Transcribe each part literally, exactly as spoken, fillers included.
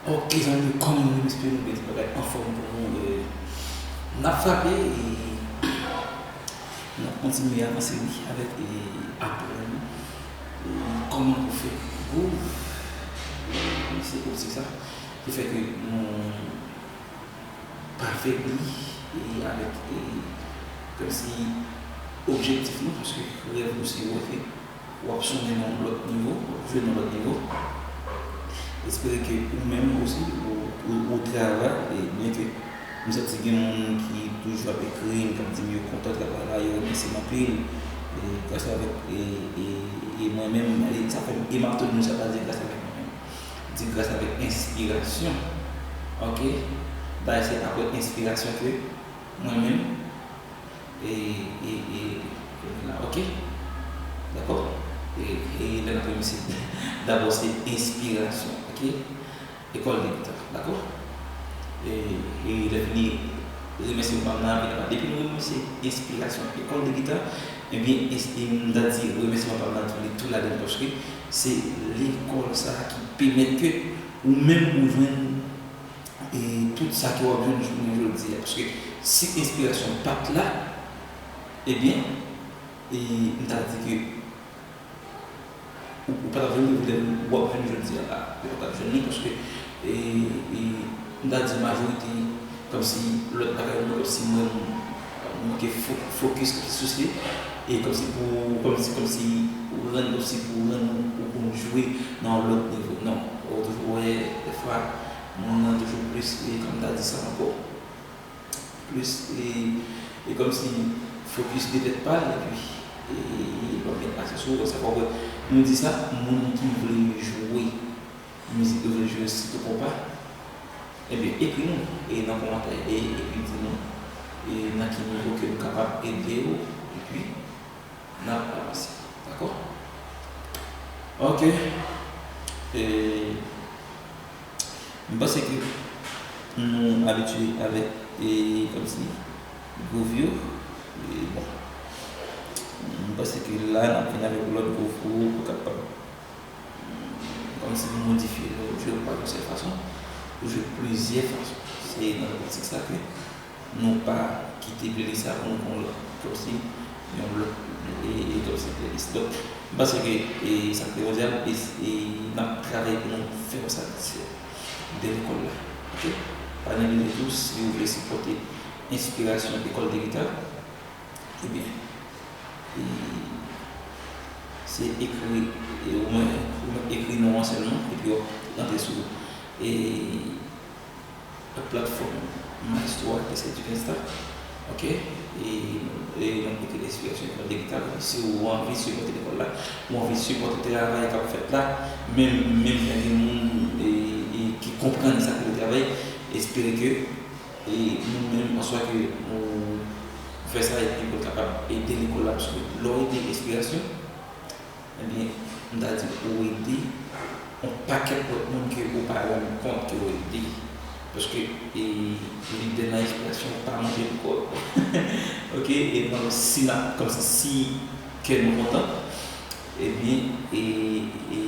Ok, zanmi, kòman nou ye? M espere nou byen, tout bagay anfòm pou nou. E, n ap frape e n ap kontinye avanse, wi, avèk, e, aprann, e, kòman pou fè gwo, e, se optik sa ki fè ke nou pa febli, e, avèk, e, kòmsi objektif nou, paske rèv nou se wè ke w ap sonnen nan yon lòt nivo, w ap jwe nan yon lòt nivo. Espere ke ou menm osi, ou, ou, ou travay, e byen ke m santi gen moun ki toujou ap ekri m, k ap di m yo kontan travay la, yo remèsye m anpil. E gras avèk, e, e, e mwen menm, e sa fè m, e m ap toujou di sa, pa di gras avèk mwen menm. Di gras avèk enspirasyon. Ok? Dayè se apre enspirasyon ke mwen menm, e, e, e, e la, ok? Dakò? E, e lè n ap remèsye, dabò se enspirasyon, ok? Ekòl de gita, dakò? E, e lè fini, remèsyeman pa m nan vin apa. Depi nou remèsye enspirasyon, ekòl de gita, ebyen, es-, e m ta di remèsyeman pa m nan tou, li tou ladan l, paske se lekòl sa a ki pèmèt ke ou menm ou jwenn e tout sa ke w ap jwenn jounen jodi a. Paske si enspirasyon pa t la, ebyen, e, m ta di ke ou, ou pa t ap jwenn nivo w ap jwenn jodi a la. Ou pa t ap jwenn li paske, e, e, m ta di majorite, kòmsi lòt bagay yo, kòmsi mwen, m manke fo-, fokis sou se, e kòmsi pou, kòmsi, kòmsi ou rann, kòmsi pou rann ou, ou konn jwe nan yon lòt nivo. Non, ou toujou wè, dèfwa, moun nan toujou plis, e kòm m ta di sa ankò, plis, e, e kòmsi fokis de tèt pa l, epi, e, e, bon, gen aksè sou, sa fè w wè, nou di sa, moun ki vle jwe mizik, yo vle jwe sitou konpa, ebyen, ekri nou, e, nan kòmantè, e, epi di nou, e, nan ki nivo ke nou kapab ede w, epi, n ap avanse. Dakò? Ok. E, m panse ke nou abitye avèk, e, kòmsi, groove yo. E, bon. M panse ke la, n ap vin avèk lòt groove pou, pou kapab, kòmsi, modifye, nou jwe pa yon sèl fason, nou jwe plizyè fason. Se nan optik sa ke nou pa kite playlist sa pou nou pran yon lòt, kòmsi yon lòt, e, e, kòmsi playlist. Donk, m panse ke, e, sa k primòdyal, e, e, n ap travay pou nou fè w satisfè de lekòl la. Ok? Pa neglije tou, si w vle sipòte enspirasyon Ekòl de Gita, ebyen, e, se ekri, e, ou mwen, ou mwen ekri non an sèlman, epi w ap rantre sou, e, platfòm Maestro a, ki se Dukensta. Ok? E, e nou koute enspirasyon ekòl de gita. Si w anvi sipòte lekòl la, ou anvi sipòte travay k ap fèt la, menm, menm jan gen moun e, e ki konprann sa k rele travay, espere ke e nou menm, answa ke nou fè sa epi pou n kapab ede lekòl la, paske lè w ede enspirasyon, ebyen, m ta di ou ede yon pakèt lòt moun ke ou pa rann kont ke w ede. Paske e, lidè nan enspirasyon pa montre pou kò l. Ok? E non, si n ap, kòmsi si kè nou kontan, ebyen, e, e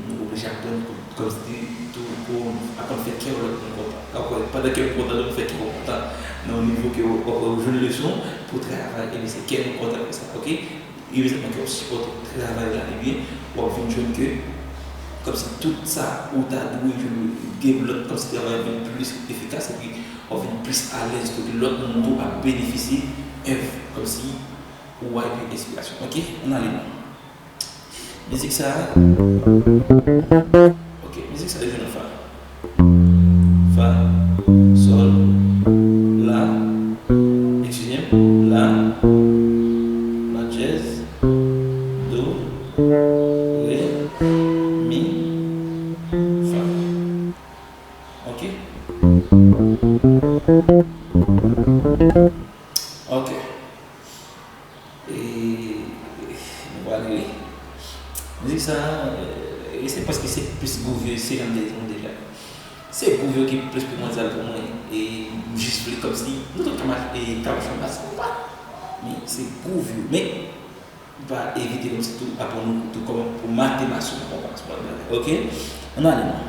nou oblije aprann tou, kòmsi tou, pou aprann fè kè lòt moun kontan. Alò, pandan kè m kontan, nou fè kè w kontan. Nan yon nivo ke w, w, w jwenn leson pou travay, ebyen, se kè nou kontan fè sa, ok? Imedyateman ke w sipòte travay la, ebyen, w ap vin jwenn ke, kòmsi tout sa ou ta dwe jwenn, gen lòt, kòmsi travay vin plis efikas, epi w ap vin plis alèz, kote lòt moun tou ap benefisye èv, kòmsi ou a epi enspirasyon. Ok, ann ale non. Mizik sa a. Ok, mizik sa a jwe nan fa. Fa, sòl, la, eskize m, la, la dyèz, do, re, mi, fa. Ok? Ok. E, nou pral rele. Mizik sa, e, se paske se plis groove, se jan de, nou deja. Se groove ki plis primòdyal pou mwen. E m jis vle kòmsi nou tout ka mache, e, ka mache anba sa, pa. Men se groove. Men, nou pa evite kòmsi tou aprann nou tou kòman pou mate mason, kòman pou bagay. Ok? Ann ale non.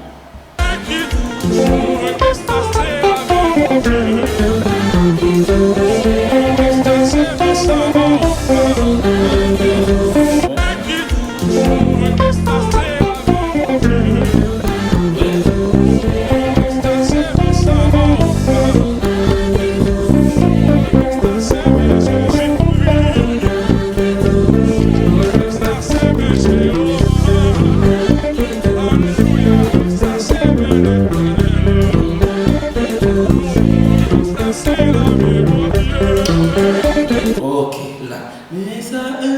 Ok, la. Men sa, wè.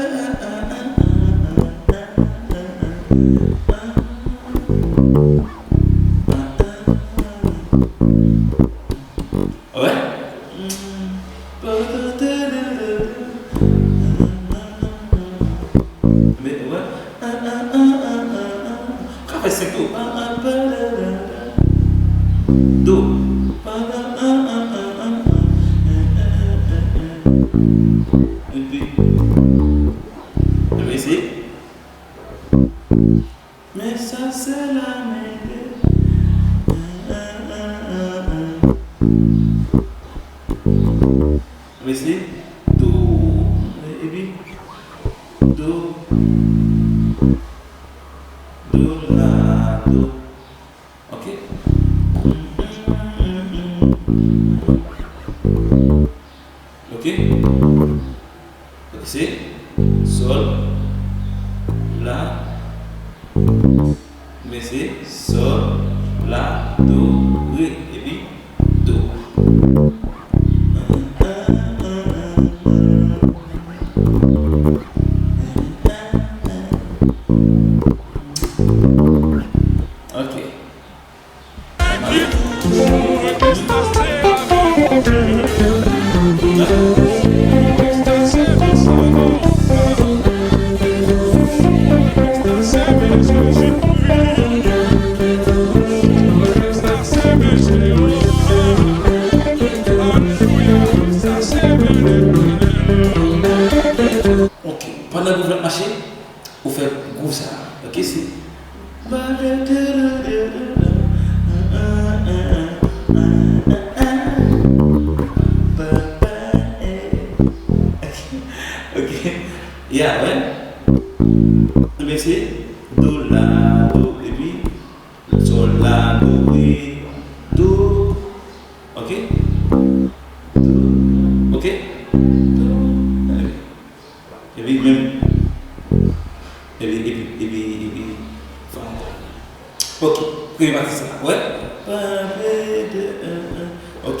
Men, wè. Ka fè senk tou. Do. Epi, epi se. Men sa se la men de. Mesye, do, epi, do, do, la, do. Ok. Ok. Ok, se sòl, la, men se sòl, la, do, re, epi do. Ok. Ok, pandan groove la ap mache, ou fè groove sa. Ok, se. Ok. Ya, wè. Ebyen, se do, la, do, epi sòl, la, do, re, do. Ok? Do. Ok? Do. Epi menm. Epi, epi, epi, epi, fè ankò. Ok. Premye pati sa. Wè? Pa vle de, euh, euh. Ok.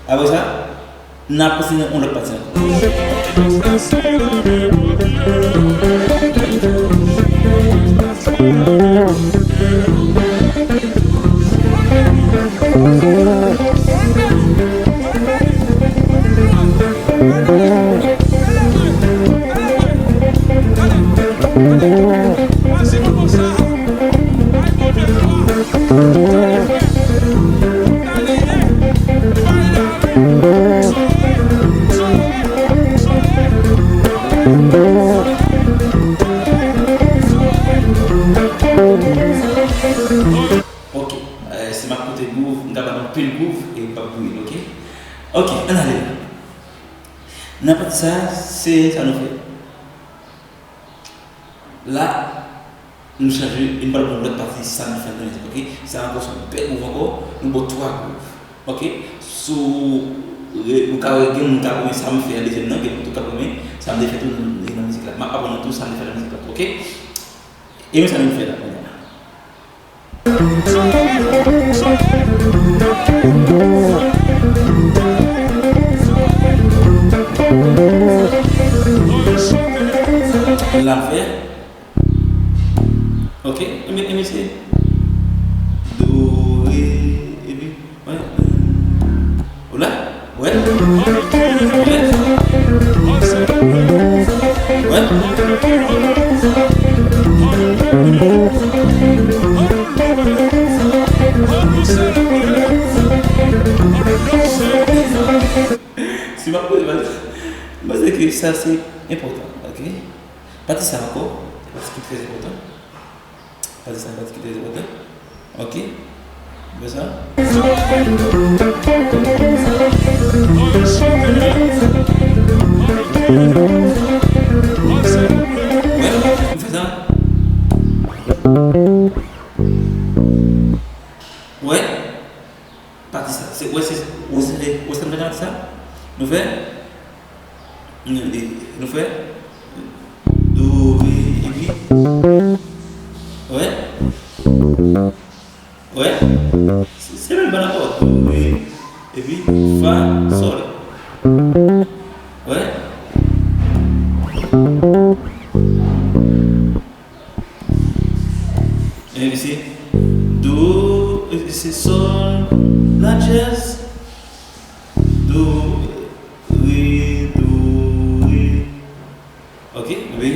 Apre sa, N a pase nan yon lòt pati ankò. Ok, eh, si m ap koute gwouv, m ka ba nou anpil gwouv e m p ap bouyi l, ok? Ok, ann ale la. Nan pati sa, se sa nou fè. La, nou chanje, e nou pral pran lòt pati sa nou fè nan mizik, ok? Sa ankò se yon bèl gwouv ankò, nou ba w twa gwouv, ok? Si w re-, ou ka wè gen moun k ap renmen sa m fè an dezyèm nan, gen moun tou k ap renmen sa m te fè tou nan, nan mizik la. M ap aprann nou tou sa m te fè nan mizik la, ok? E men sa nou fè la kounye a. L ap fè. Ok, enben, enben se do, re, epi, wè. Ou la? Wè. Wè. Wè. Si m ap poze, m panse ke sa se enpòtan, ok? Pati sa ankò, se pati ki trè enpòtan. Pati sa, pati ki trè enpòtan. Ok. Fè sa. Wè, fè sa. Wè. Pati sa. Se, wè, se, wè, se, wè, sa m fè nan pati sa. Nou fè. Nou, nou fè. Do, re, epi. Wè. Wè. Se, se menm bagay la ankò. Do, re, epi, fa, sòl. Wè. Epi se do, se sòl, la dyèz, do, re, do, re. Ok, epi.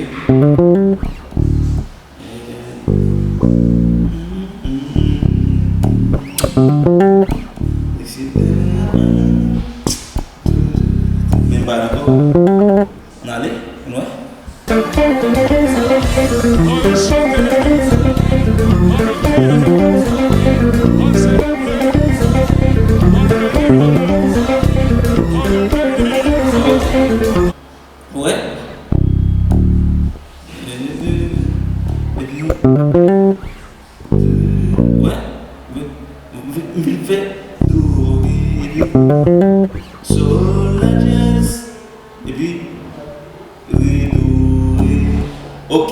Epi se menm bagay ankò. Ann ale, ann wè. Wè. Epi, wè. M vin, m vin fè do, re, epi sòl, la dyèz. Epi, re, do, re. Ok.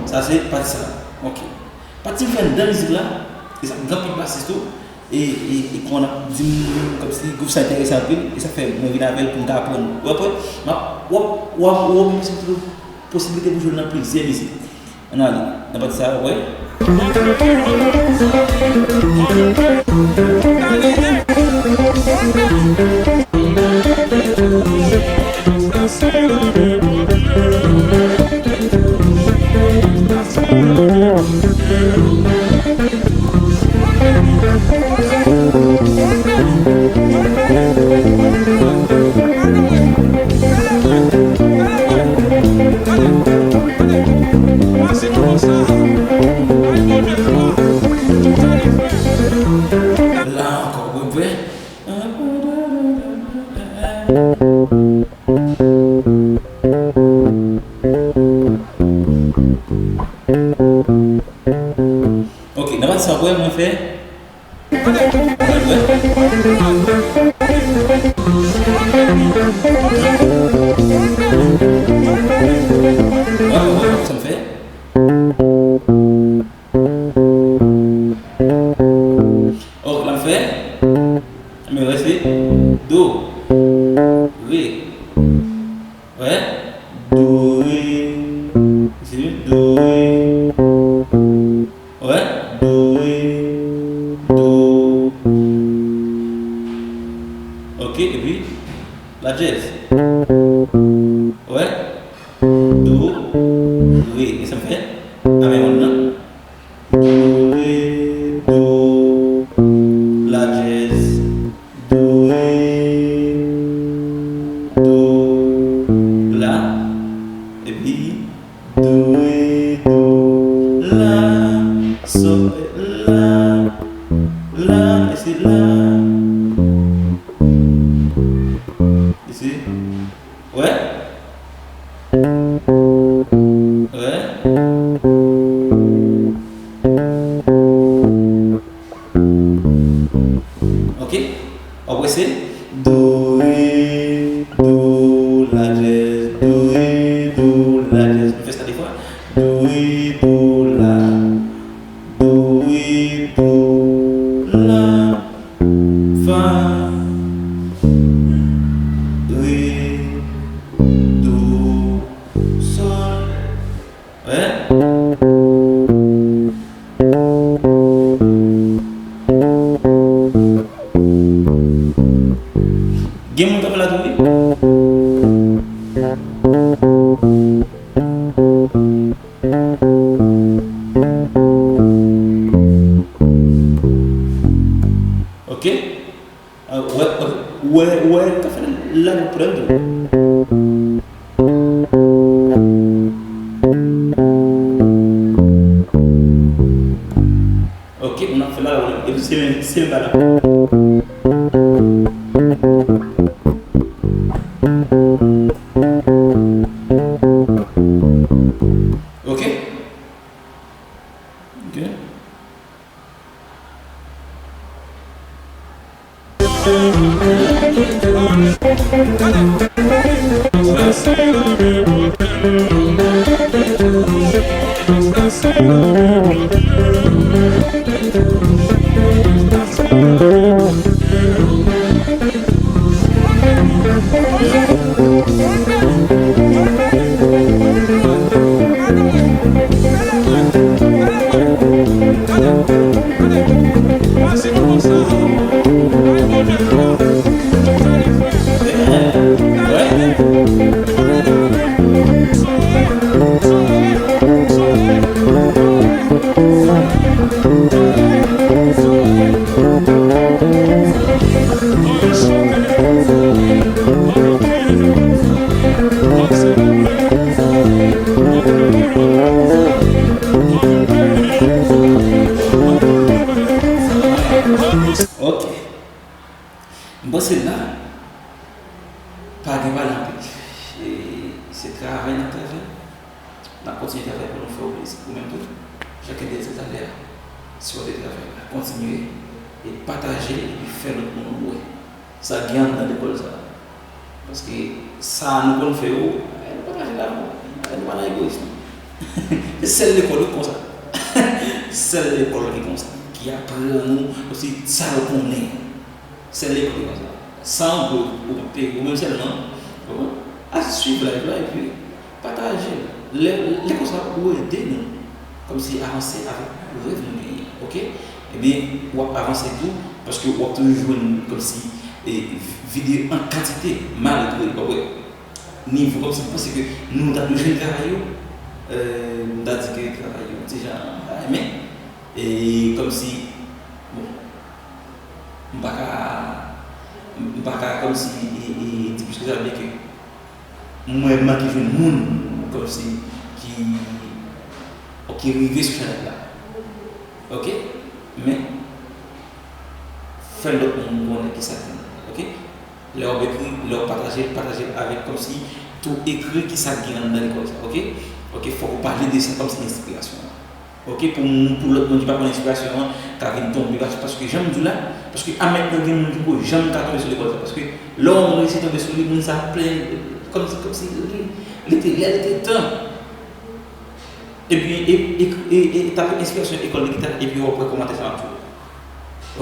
Sa se pati sa. Ok. Pati m fè anndan mizik la, e sa gen anpil basis tou. E, e, e kon w ap di m kòmsi gwoup sa enterese anpil, e sa fè mwen vin avè l pou m ka aprann. W ap wè, m ap, w ap, w ap, w ap gen posiblite pou jwe l nan plizyè mizik. Ann ale, nan pati sa a, w ap wè. La ankò, w ap wè. Ok, nan pati sa, w ap wè mwen fè. W ap wè. W ap wè sa m fè. Ok, la m fè. Men reste do. Do, re, do. Ok, epi la dyèz. Wè? Do, re. E sa m fè? Avè yon nan. Do, re, do, la dyèz. Do, re, do, la. Epi, do, re, do, la, so, la, la, e se la. Isi. Wè? Wè? Ok. W ap wè se do, re, do, la dyèz, do, re, do, la dyèz. Nou fè sa de fwa. Do, re, do, la. Do, re, do, la, fa, re, do, sòl. Wè? Gen moun k ap fè l la tou, wi. Ok. Ah, wè, wè, wè, wè, ka fè la pou pran tou. Ok, moun ap fè la, wè. Epi se, se menm bagay la. Ok. Ok. Ok. M panse la, pa gen pale anpil. E se travay n ap travay. N ap kontinye travay pou nou fè w plezi. Ou menm tou, jan Kendy di talè a, sipòte travay la. Kontinye e pataje l epi fè lòt moun wè sa k gen anndan lekòl sa a. Paske sa nou konn fè yo, eh, nou pataje l avè w. Eh, nou pa nan egoyis, non. Se sèl lekòl ki konsa. Se sèl lekòl ki konsa. Ki aprann ou osi sa yo konnen. Sèl lekòl ki konsa. San ou, ou p ap peye, ou menm sèlman. Ou konprann? Al swiv live la epi pataje l. Lè, lè konsa, ou ede nou kòmsi avanse avèk rèv nou genyen, ok? Ebyen, w ap avanse tou, paske w ap toujou jwenn kòmsi, e, videyo an kantite, malgre, w ap wè, nivo kòmsi, m panse ke nou ta dwe jwenn travay yo, e, m ta di ke travay yo, ti jan, m pa renmen, e, kòmsi, bon, m pa ka, m pa ka kòmsi, e, e, di plis ke sa, byenke, mwen manke jwenn moun kòmsi ki, ki rive sou chanèl la. Ok? Men, fè lòt moun konnen kisa ki, ok? Lè w ap ekri, lè w pataje, pataje l avèk kòmsi tou ekri kisa k gen anndan lekòl sa, ok? Ok, fòk ou pale de sa kòmsi enspirasyon an. Ok, pou moun, pou lòt moun ki pa konn enspirasyon an, ka vin tonbe, pas-, paske jan m di w la, paske a mentnan gen moun ki poko janm ka tonbe sou lekòl sa, paske lè yon moun resi tonbe sou li, moun sa ap plenyen, kòmsi, kòmsi li, li te, lè l te tan. Epi, e, e, e, e tape enspirasyon ekòl de gita, epi w ap wè kòmantè sa ap tou.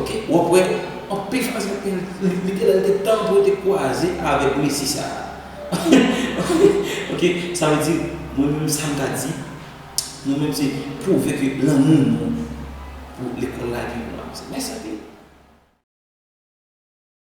Ok, w ap wè, anpil fwa, li, li te lè l te tan pou yo te kwaze avèk mesi sa a. Ok, sa vle di, mwen menm sa m ka di, nou menm se pwouve ke lanmou nou, Lekòl la gen pou l avanse. Mèsi anpil.